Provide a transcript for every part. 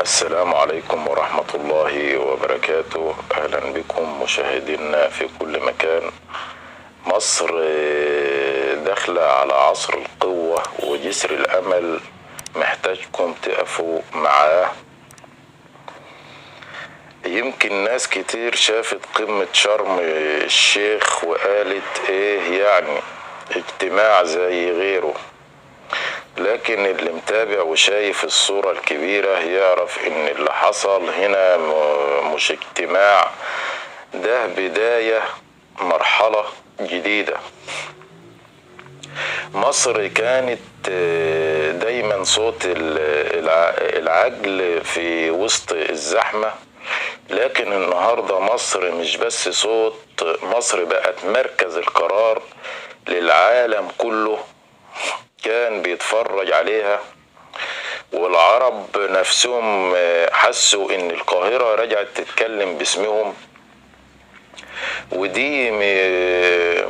السلام عليكم ورحمة الله وبركاته. أهلا بكم مشاهدينا في كل مكان. مصر داخلة على عصر القوة وجسر الأمل، محتاجكم تقفوا معاه. يمكن ناس كتير شافت قمة شرم الشيخ وقالت ايه يعني اجتماع زي غيره، لكن اللي متابع وشايف الصورة الكبيرة يعرف ان اللي حصل هنا مش اجتماع، ده بداية مرحلة جديدة. مصر كانت دايما صوت العجل في وسط الزحمة، لكن النهاردة مصر مش بس صوت، مصر بقت مركز القرار للعالم كله كان بيتفرج عليها. والعرب نفسهم حسوا ان القاهرة رجعت تتكلم باسمهم، ودي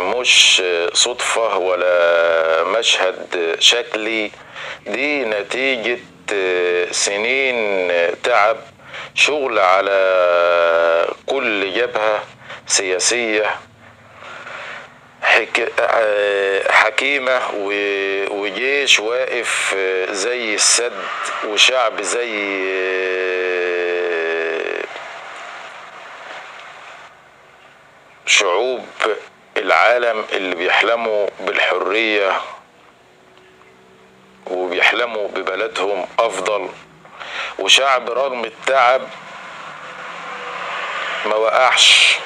مش صدفة ولا مشهد شكلي، دي نتيجة سنين تعب، شغل على كل جبهة سياسية حكيمة، وجيش واقف زي السد، وشعب زي شعوب العالم اللي بيحلموا بالحرية وبيحلموا ببلدهم أفضل، وشعب رغم التعب ما وقعش.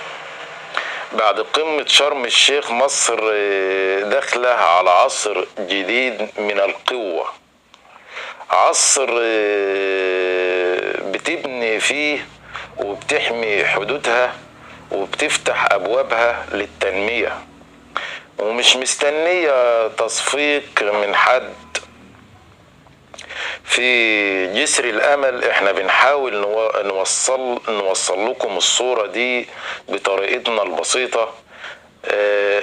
بعد قمة شرم الشيخ مصر داخلة على عصر جديد من القوة، عصر بتبني فيه وبتحمي حدودها وبتفتح أبوابها للتنمية، ومش مستنية تصفيق من حد. في جسر الأمل احنا بنحاول نوصل لكم الصورة دي بطريقتنا البسيطة.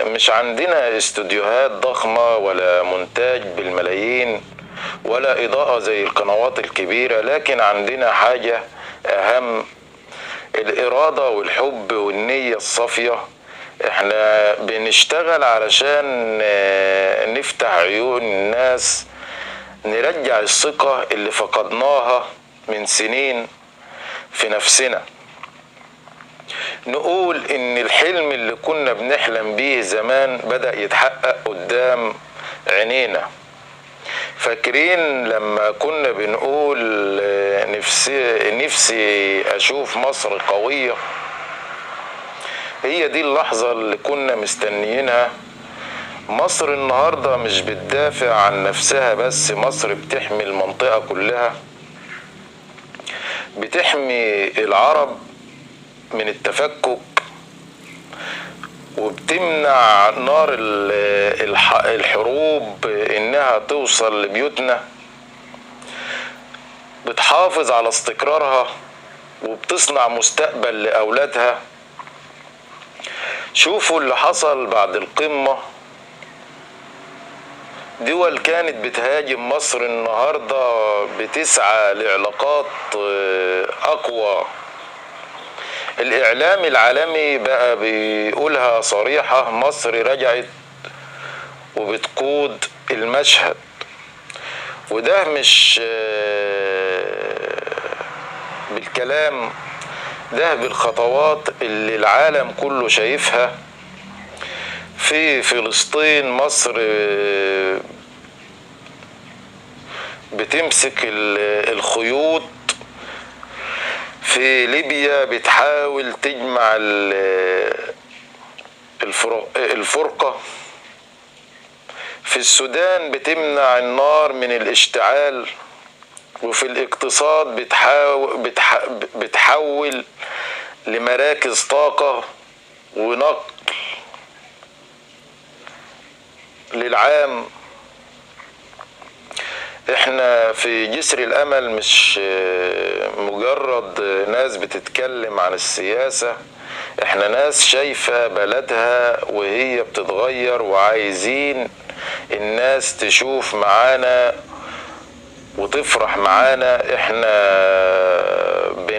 مش عندنا استوديوهات ضخمة ولا مونتاج بالملايين ولا إضاءة زي القنوات الكبيرة، لكن عندنا حاجة أهم: الإرادة والحب والنية الصافية. احنا بنشتغل علشان نفتح عيون الناس، نرجع الثقة اللي فقدناها من سنين في نفسنا، نقول إن الحلم اللي كنا بنحلم بيه زمان بدأ يتحقق قدام عينينا. فاكرين لما كنا بنقول نفسي أشوف مصر قوية؟ هي دي اللحظة اللي كنا مستنيينها. مصر النهاردة مش بتدافع عن نفسها بس، مصر بتحمي المنطقة كلها، بتحمي العرب من التفكك، وبتمنع نار الحروب انها توصل لبيوتنا، بتحافظ على استقرارها وبتصنع مستقبل لأولادها. شوفوا اللي حصل بعد القمة، دول كانت بتهاجم مصر النهاردة بتسعى لعلاقات أقوى. الإعلام العالمي بقى بيقولها صريحة: مصر رجعت وبتقود المشهد. وده مش بالكلام، ده بالخطوات اللي العالم كله شايفها. في فلسطين مصر بتمسك الخيوط، في ليبيا بتحاول تجمع الفرقة، في السودان بتمنع النار من الاشتعال، وفي الاقتصاد بتحول لمراكز طاقة ونقل للعام. احنا في جسر الامل مش مجرد ناس بتتكلم عن السياسة، احنا ناس شايفة بلدها وهي بتتغير، وعايزين الناس تشوف معانا وتفرح معانا. احنا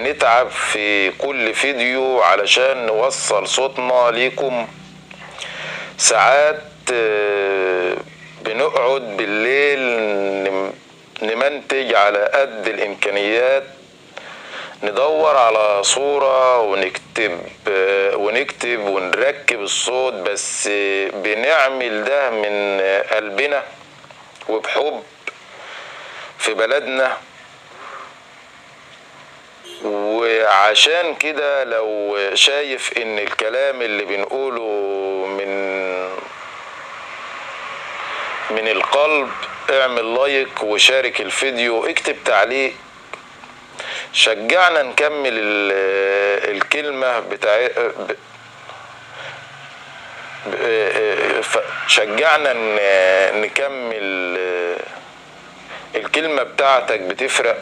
بنتعب في كل فيديو علشان نوصل صوتنا ليكم. ساعات بنقعد بالليل نمنتج على قد الإمكانيات، ندور على صورة ونكتب ونركب الصوت، بس بنعمل ده من قلبنا وبحب في بلدنا. وعشان كده لو شايف ان الكلام اللي بنقوله من القلب، اعمل لايك وشارك الفيديو، اكتب تعليق، شجعنا نكمل الكلمة بتاع، شجعنا نكمل الكلمة بتاعتك بتفرق،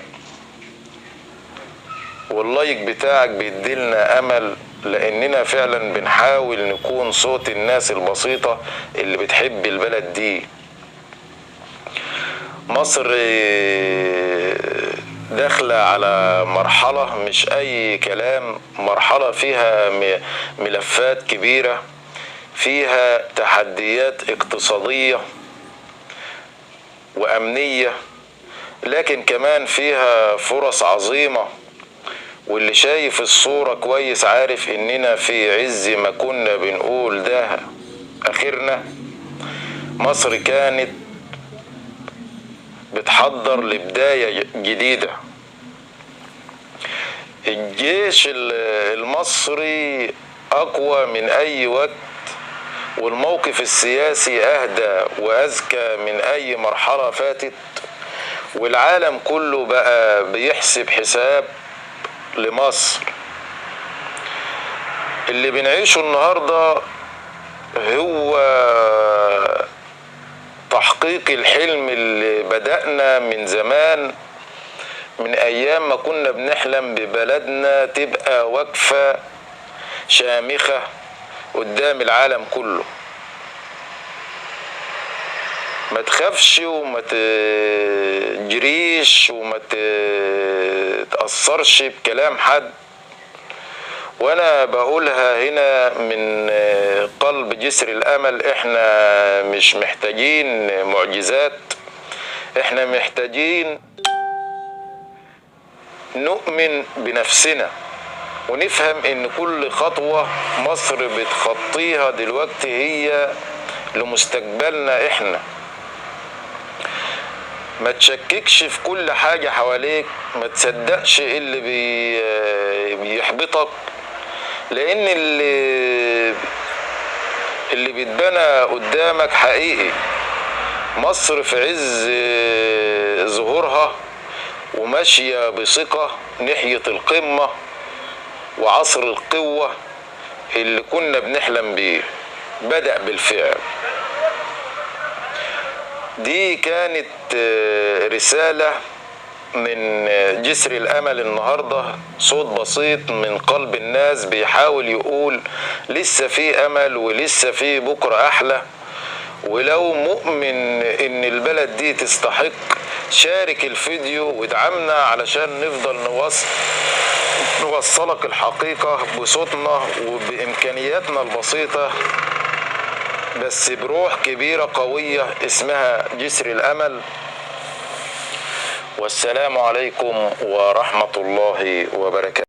واللايك بتاعك بيديلنا امل، لاننا فعلا بنحاول نكون صوت الناس البسيطة اللي بتحب البلد دي. مصر داخلة على مرحلة مش اي كلام، مرحلة فيها ملفات كبيرة، فيها تحديات اقتصادية وامنية، لكن كمان فيها فرص عظيمة. واللي شايف الصورة كويس عارف اننا في عز ما كنا بنقول ده اخرنا، مصر كانت بتحضر لبداية جديدة. الجيش المصري اقوى من اي وقت، والموقف السياسي اهدى واذكى من اي مرحلة فاتت، والعالم كله بقى بيحسب حساب لمصر. اللي بنعيشه النهاردة هو تحقيق الحلم اللي بدأنا من زمان، من أيام ما كنا بنحلم ببلدنا تبقى واقفة شامخة قدام العالم كله. ما تخافش وما تجريش وما تتأثرش بكلام حد، وانا بقولها هنا من قلب جسر الامل، احنا مش محتاجين معجزات، احنا محتاجين نؤمن بنفسنا ونفهم ان كل خطوة مصر بتخطيها دلوقتي هي لمستقبلنا احنا. ما تشككش في كل حاجة حواليك، ما تصدقش اللي بيحبطك، لان اللي بيتبنى قدامك حقيقي. مصر في عز ظهورها وماشية بثقة ناحية القمة وعصر القوة اللي كنا بنحلم بيه بدأ بالفعل. دي كانت رسالة من جسر الأمل النهاردة، صوت بسيط من قلب الناس بيحاول يقول لسه في أمل ولسه في بكرة أحلى. ولو مؤمن إن البلد دي تستحق، شارك الفيديو وادعمنا علشان نفضل نوصلك الحقيقة بصوتنا وبإمكانياتنا البسيطة، بس بروح كبيرة قوية اسمها جسر الأمل. والسلام عليكم ورحمة الله وبركاته.